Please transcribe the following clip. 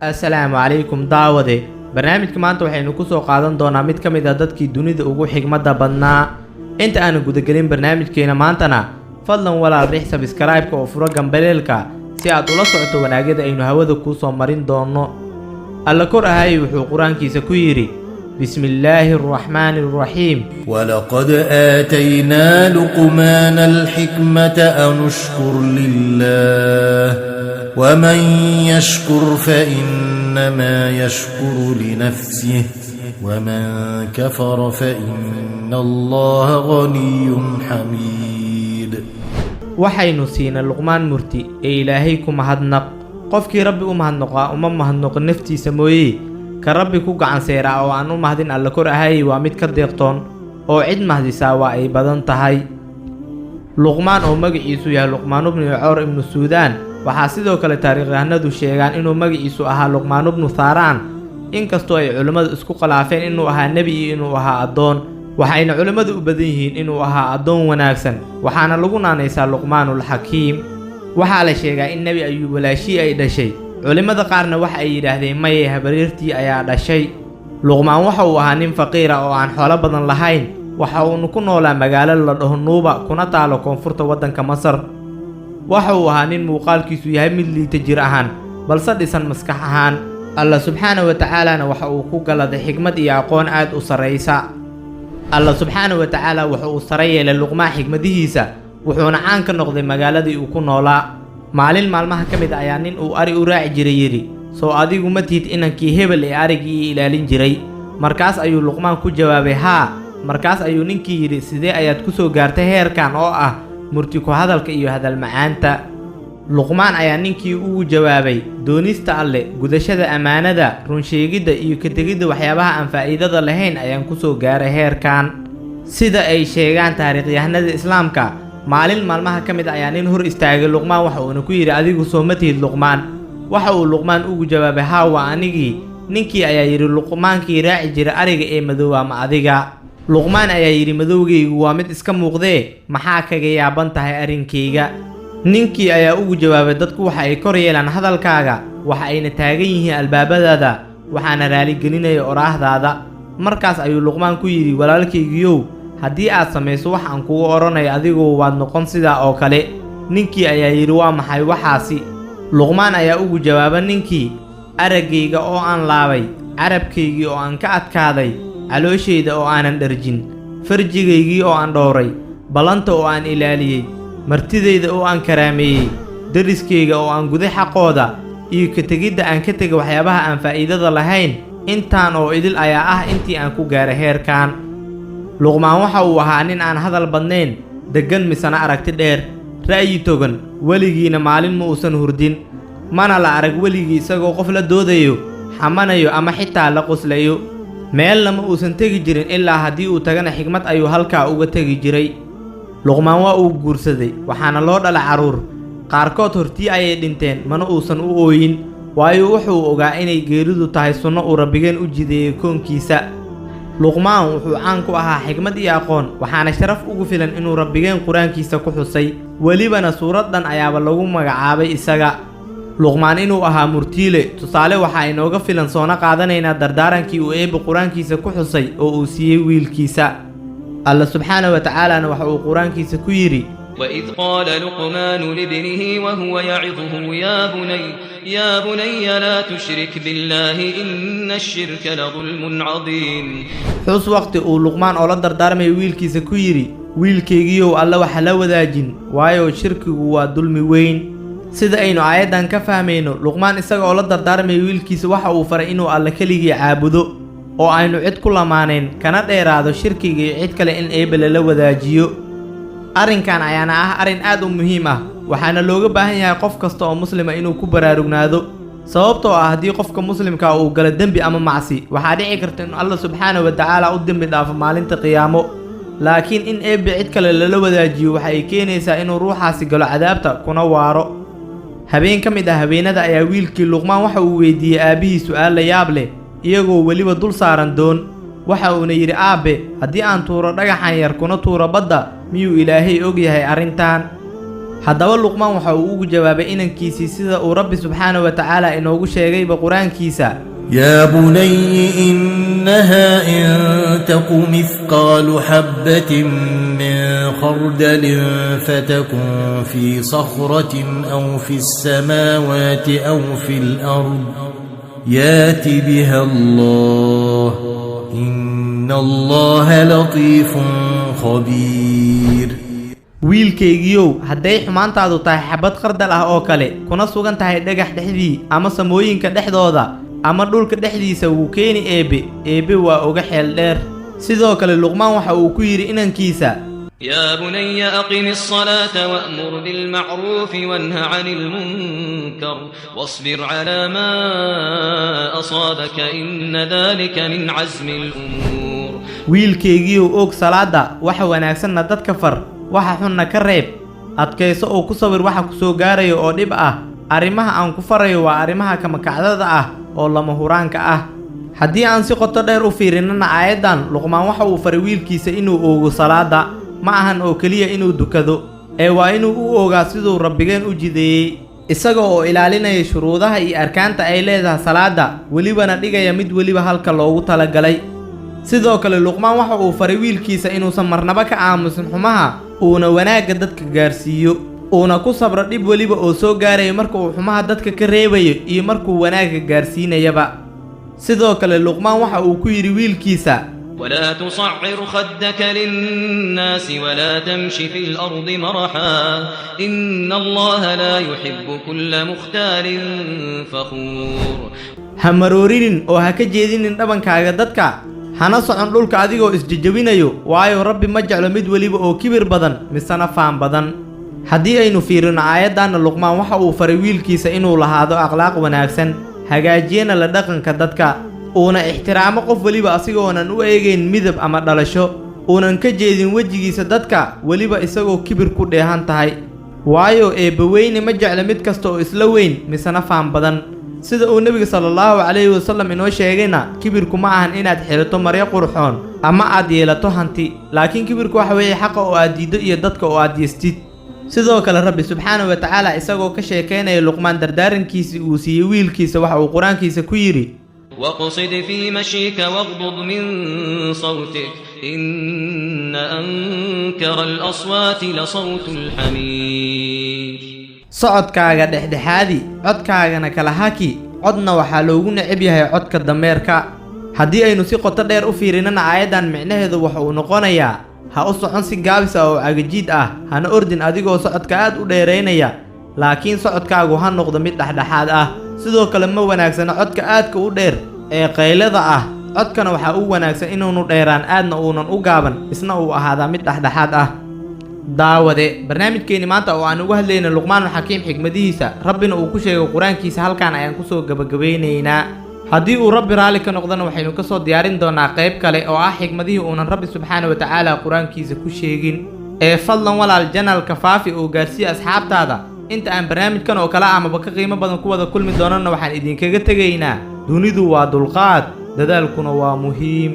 Assalaamu calaykum daawade. Barnaamijka maanta waxaynu ku soo qaadan doonaa mid ka mid ah dadkii dunida ugu xigmadda badnaa. Inta aanu gudagelin barnaamijkeena maantana, fadlan walaal riix subscribe-ka oo furo gambaleelka si aad ula socoto wanaagyada aynu hawada kuu soo marin doono. Alla kor ahaayey wuxuu Qur-aankiisa ku yidhi: Bismi illaahi araxmaani araxiim. ولقد آتينا لقمان الحكمة أن اشكر لله ومن يشكر فإنما يشكر لنفسه ومن كفر فإن الله غني حميد. Waxaynu siinay Luqmaan murti ee Ilaahay ku mahadnaq. Qofkii Rabbi u mahadnoqaa uma mahadnoqo naftiisa mooye. Ka Rabbi ku gacan seeraa oo aan u mahdin, Alla kor ahaayey waa mid ka deeqtoon, oo cid mahdisaa waa ay badan tahay. Luqmaan oo magaciisu yahay Luqmaan ibnu Coor ibnu Suudaan, waxaa sidoo kale taariikhyahanadu sheegaan inuu magaciisu ahaa Luqmaan ibnu Thaaraan, inkastoo ay culimmadu isku khilaafeen inuu ahaa nebi iyo inuu ahaa addoon. Waxayna culimmadu u badan yihiin inuu ahaa addoon wanaagsan, waxaana lagu naanaysaa Luqmaanulxakiim. Waxaa la sheegaa in Nebi Ayuub walaashii ay dhashay. Culimmada qaarna waxa ay yidhaahdeen maye, habaryartii ayaa dhashay. Luqmaan waxa uu ahaa nin faqiira oo aan xoolo badan lahayn. Waxa uuna ku noolaa magaalo la dhaho Nuuba, kuna taalo koonfurta waddanka Masar. Waxa uu ahaa nin muuqaalkiisu yahay mid liita jir ahaan, balse dhisan maskax ahaan. Alla subxaana wa tacaalana waxa uu ku galaday xigmad iyo aqoon aad u sarraysa. Alla subxaana wa tacaala wuxa uu sare yeelay Luqmaan xigmadihiisa, wuxuuna caan ka noqday magaaladii uu ku noolaa. Maalin maalmaha ka mid ayaa nin uu ari u raaci jiray yidhi: "Soo adigu ma tihid inankii hebel ee arigii ii ilaalin jiray?" Markaas ayuu Luqmaan ku jawaabay: "Haa." Markaas ayuu ninkii yidhi: "Sidee ayaad ku soo gaartay heerkan oo ah murti ku hadalka iyo hadal macaanta?" Luqmaan ayaa ninkii ugu jawaabay: "Doonista Alle, gudashada ammaanada, runsheegidda iyo ka tegidda waxyaabaha aan faa'iidada lahayn ayaan ku soo gaaray heerkan." Sida ay sheegaan taariikhyahanada Islaamka, maalin maalmaha ka mid ayaa nin hor istaagay Luqmaan, waxa uuna ku yidhi: "Adigu soo ma tihid Luqmaan?" Waxa uu Luqmaan ugu jawaabay: "Haa, waa anigii." Ninkii ayaa yidhi: "Luqmaankii raaci jiray ariga ee madowaa ma adiga?" Luqmaan ayaa yidhi: "Madowgaygu waa mid iska muuqdee, maxaa kaga yaaban tahay arrinkayga?" Ninkii ayaa ugu jawaabay: "Dadku waxa ay kor yeelaan hadalkaaga, waxa ayna taagan yihiin albaabadaada, waxaana raaligelinaya oraahdaada." Markaas ayuu Luqmaan ku yidhi: "Walaalkaygiyow, haddii aad samayso wax aan kugu odhanayo, adigu waad noqon sidaa oo kale." Ninkii ayaa yidhi: "Waa maxay waxaasi?" Luqmaan ayaa ugu jawaaba ninkii: "Araggayga oo aan laabay, carabkaygii oo aan ka adkaaday, calooshayda oo aanan dharjin, farjigaygii oo aan dhowray, ballanta oo aan ilaaliyey, martidayda oo aan karaameeyey, deriskayga oo aan guday xaqooda, iyo ka tegidda aan ka tegay waxyaabaha aan faa'iidada lahayn, intaan oo idil ayaa ah intii aan ku gaaray heerkan." Luqmaan waxa uu ahaa nin aan hadal badnayn, deggan, misana aragti dheer, ra'yi togan. Weligiina maalin ma uusan hurdin, mana la arag weligii isagoo qof la doodayo, xamanayo ama xitaa la qoslayo. Meelna ma uusan tegi jirin, ilaa haddii uu tagana xigmad ayuu halkaa uga tegi jiray. Luqmaan waa uu guursaday, waxaana loo dhala carruur. Qaarkood hortii ayay dhinteen, mana uusan u ooyin, waayo wuxuu ogaa inay geeridu tahay sunno uu Rabbigeen u jideeyey koonkiisa. Luqmaan wuxuu caan ku ahaa xigmad iyo aqoon, waxaana sharaf ugu filan inuu Rabbigeen Qur-aankiisa ku xusay, welibana suurad dhan ayaaba lagu magacaabay isaga. Luqmaan inuu ahaa murtiile tusaale waxaa inooga filan soona qaadanaynaa dardaarankii uu Eebbe Qur-aankiisa ku xusay oo uu siiyey wiilkiisa. Alla subxaana wa tacaalana waxa uu Qur-aankiisa ku yidhi: وإذ قال لقمان لابنه وهو يعظه يا بني يا بني لا تشرك بالله إن الشرك لظلم عظيم. Xus waqti uu Luqmaan oo la dardaarmaya wiilkiisa ku yidhi: "Wiilkaygiiyow, Alle waxa la wadaajin, waayo shirkigu waa dulmi weyn." Sida aynu aayaddan ka fahmayno, Luqmaan isaga oo la dardaarmaya wiilkiisa waxa uu faray inuu Alle keligii caabudo oo aynu cid ku lamaanayn, kana dheeraado shirkiga iyo cid kale in Eebbe lala wadaajiyo. Arrinkan ayaana ah arrin aad u muhiim ah, waxaana looga baahan yahay qof kasta oo muslima inuu ku baraarugnaado, sababtoo ah haddii qofka muslimka uu galo dembi ama macsi, waxaa dhici karta in Alla subxaana wa tacaala u dembi dhaafo maalinta qiyaamo, laakiin in Eebbe cid kale lala wadaajiyo waxa ay keenaysaa inuu ruuxaasi galo cadaabta kuna waaro. Habeen ka mid ah habeenada ayaa wiilkii Luqmaan waxa uu weydiiyey aabbihii su'aal la yaab leh, iyagoo weliba dul saaran doon. Waxa uuna yidhi: "Aabbe, haddii aan tuuro dhagaxan yar kuna tuuro badda, miyuu Ilaahay og yahay arrintan?" Haddaba Luqmaan waxa uu ugu jawaabay inankiisii sida uu Rabbi subxaana wa tacaala inoogu sheegayba Qur-aankiisa: يا بني، إنها إن تك مثقال حبة من خردل فتكن في صخرة أو في السماوات أو في الأرض يات بها الله، إن الله لطيف خبير. Wiilkaygiyow, hadday xumaantaadu tahay xabad khardal ah oo kale, kuna sugan tahay dhagax dhexdii ama samooyinka dhexdooda ama dhulka dhexdiisa, wuu keeni Eebbe. Eebbe waa oga xeel dheer. Sidoo kale Luqmaan waxa uu ku yidhi inankiisa: يا بني، أقم الصلاة وأمر بالمعروف وانه عن المنكر واصبر على ما أصابك، إن ذلك من عزم الأمور. Wiilkaygiiyow, oog salaadda, waxa wanaagsanna dadka far, waxa xunna ka reeb, adkayso oo ku sawir waxa ku soo gaaraya oo dhib ah. Arrimaha aan ku farayo waa arrimaha kamakacdada ah oo lama huraanka ah. Haddii aan si qoto dheer u fiirinana aayaddan, Luqmaan waxa uu faray wiilkiisa inuu oogo salaadda. Ma ahan oo keliya inuu dukado, ee waa inuu u oogaa siduu Rabbigeen u jideeyey, isaga oo ilaalinaya shuruudaha iyo arkaanta ay leedahay salaadda, welibana dhigaya mid weliba halka loogu talagalay. Sidoo kale Luqmaan waxa uu faray wiilkiisa inuusan marnaba ka aamusin xumaha, uuna wanaagga dadka gaarsiiyo, uuna ku sabro dhib weliba oo soo gaaraya marka uu xumaha dadka ka reebayo iyo markuu wanaagga gaarsiinayaba. Sidoo kale Luqmaan waxa uu ku yidhi wiilkiisa: ولا تصعر خدك للناس ولا تمش في الأرض مرحا، إن الله لا يحب كل مختال فخور. Ha maroorinin oo ha ka jeedinin dhabankaaga dadka, hana socon dhulka adigoo isjejebinayo, waayo Rabbi ma jeclo mid weliba oo kibir badan misena faan badan. Haddii aynu fiirino aayaddanna, Luqmaan waxa uu faray wiilkiisa inuu lahaado akhlaaq wanaagsan, hagaajiyana la dhaqanka dadka, uuna ixtiraamo qof weliba asigoonan u eegayn midab ama dhalasho, uunan ka jeedin wejigiisa dadka weliba isagoo kibir ku dheehan tahay, waayo Eebbaweyne ma jeclo mid kasta oo isla weyn misena faan badan. Sida uu Nebiga sala Allahu calayhi wasalam inoo sheegayna, kibirku ma ahan inaad xidhato maryo qurxoon ama aad yeelato hanti, laakiin kibirku waxa weeye xaqa oo aad diiddo iyo dadka oo aad yestid. Sidoo kale Rabbi subxaanahu wa tacaala isagoo ka sheekaynaya Luqmaan dardaarankiisii uu siiyey wiilkiisa, waxa uu Qur-aankiisa ku yidhi: واقصد في مشيك واغضض من صوتك، إن أنكر الأصوات لصوت الحمير. Socodkaaga dhexdhexaadi, codkaagana kala haki. Codna waxaa loogu necab yahay codka dameerka. Haddii aynu si qoto dheer u fiirinana aayaddan micnaheedu waxa uu noqonayaa: ha u socon si gaabis ah oo cagajiid ah, hana ordin adigoo socodka aad u dheeraynaya, laakiin socodkaagu ha noqdo mid dhexdhexaad ah. Sidoo kale ma wanaagsana codka aadka u dheer ee qaylada ah. Codkana waxaa u wanaagsan inuunu dheeraan aadna uunan u gaaban, isna uu ahaadaa mid dhexdhexaad ah. Daawade, barnaamijkeeni maanta oo aan uga hadlayna Luqmaanul Xakiim xikmadihiisa, Rabbina uu ku sheegay Qur-aankiisa, halkaan ayaan kusoo gabagabaynaynaa. Haddii uu Rabbi raalli ka noqdona, waxaynu kasoo diyaarin doonaa qayb kale oo ah xikmadihii uunan Rabbi subxaana wa tacaala Qur-aankiisa ku sheegin. Ee fadlan walaal, channelka faafi oo gaarsiiya asxaabtaada. Inta aan barnaamijkan oo kale amaba ka qiimo badan ku wada kulmi doonana, waxaan idinkaga tegaynaa: dunidu waa dulqaad, dadaalkuna waa muhiim.